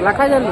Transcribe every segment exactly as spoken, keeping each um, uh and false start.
लखा जल।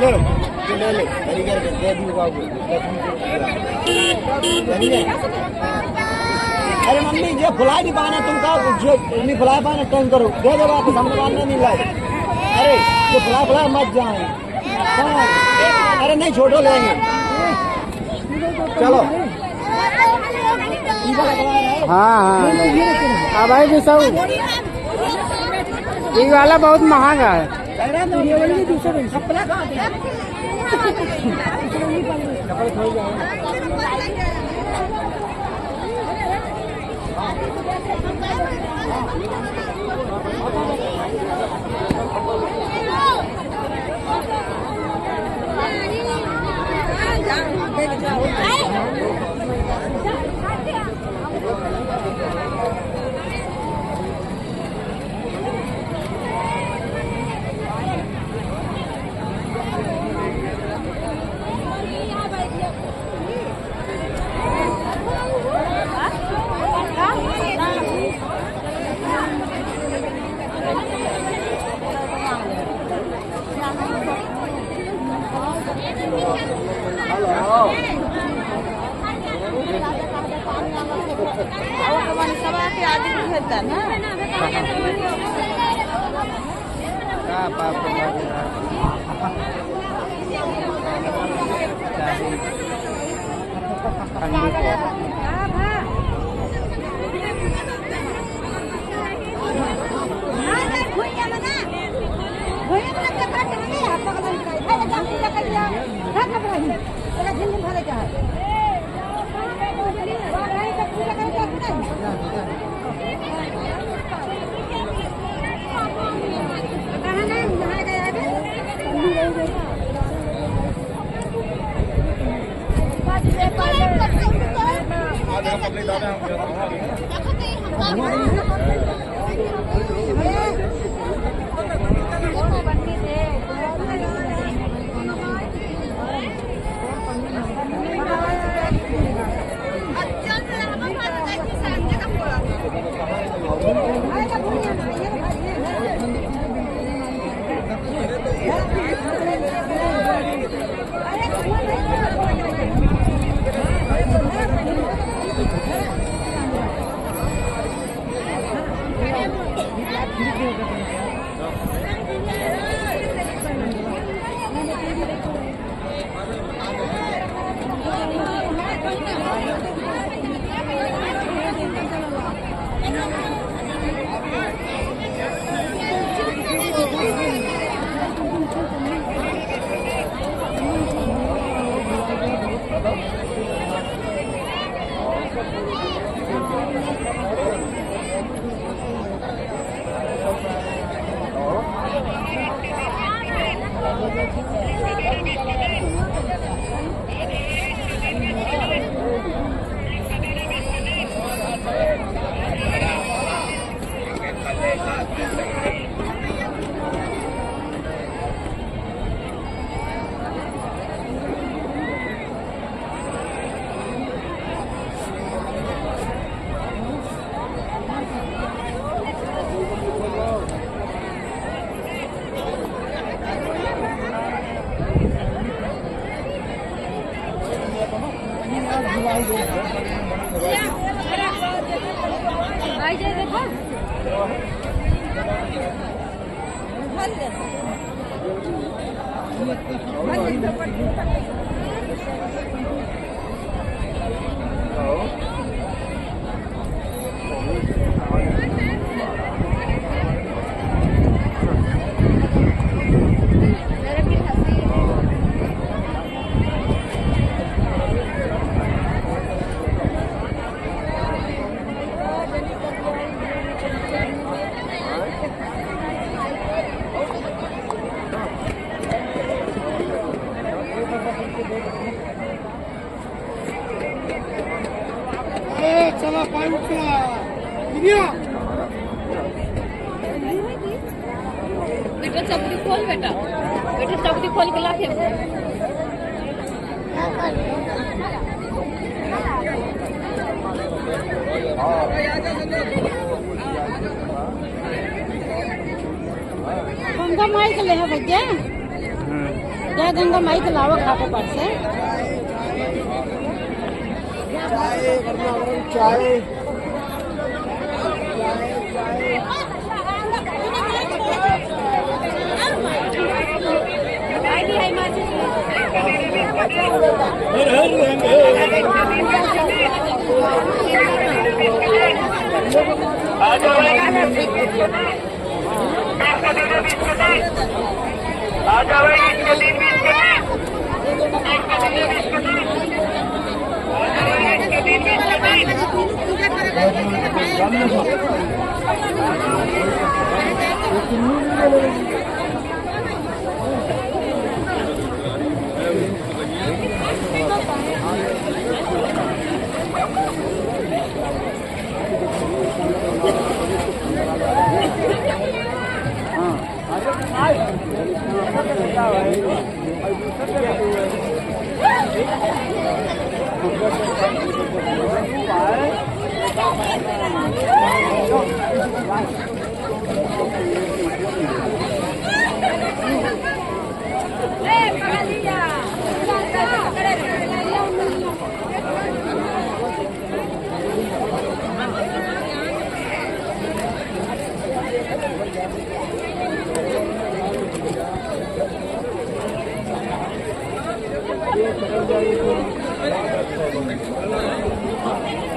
ले लो, ले ले, हरी करके दे दी बाबू। अरे मम्मी, ये फुलाई नहीं पाना तुमका, जो नहीं फुलाई पाना, टर्न करो, दे दो वापस, हमने मानना नहीं लाई। अरे, ये फुलाई, फुलाई मत जाए। हाँ। अरे नहीं, छोड़ो, लेंगे। चलो। हाँ, हाँ। अब भाई भी सब, ये वाला बहुत महंगा है। ए, चला, पाई उठा। दुनिया। बेटा, चपली खोल बेटा, बेटा, चपली खोल के ला के। गंगा माई के ले है भैया। हम्म। जय गंगा माई के लावा घाटे पर से। चाय, गरमा गरम चाय।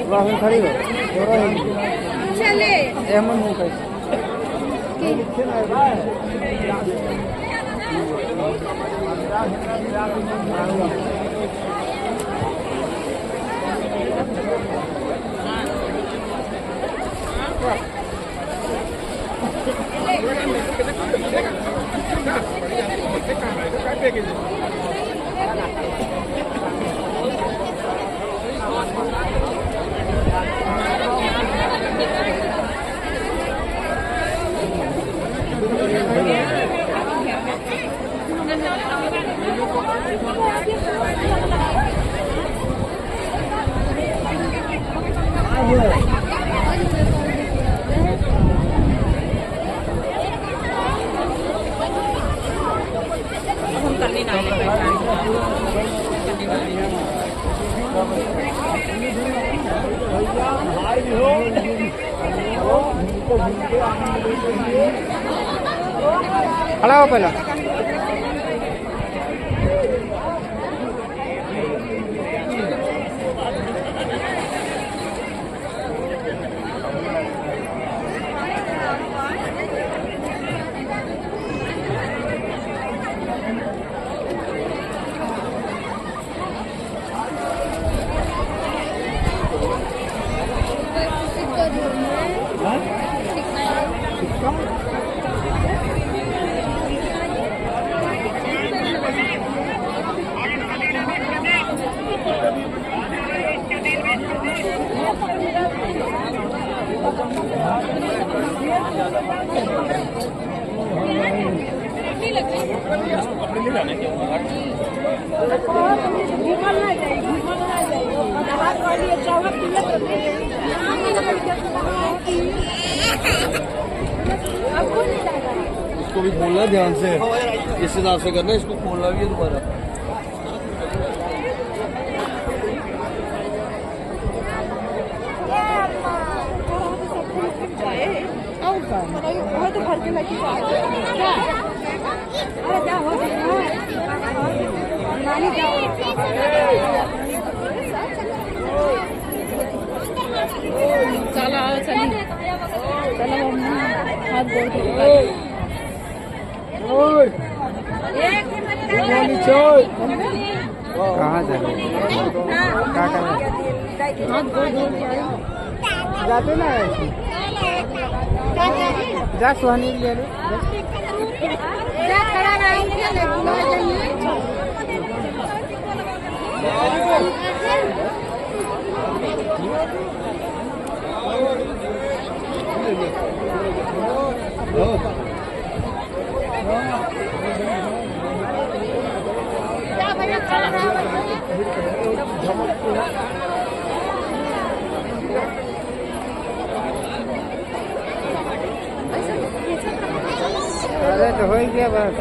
वाह, हम खड़ी हो। चले। ए, हम नहीं कैसे। खड़ा हो पहला। इसको भी खोलना ध्यान से, इस हिसाब से करना, इसको खोलना भी है दोबारा। चला, चली। चला, हम हाथ गोड़ धो के। ओए। कहाँ जा रहे हो? का कर रहे हो? हाथ गोड़ धो के आए। जाते ना है। जा सोहनी के लिए लो। अरे तो हो गया बस।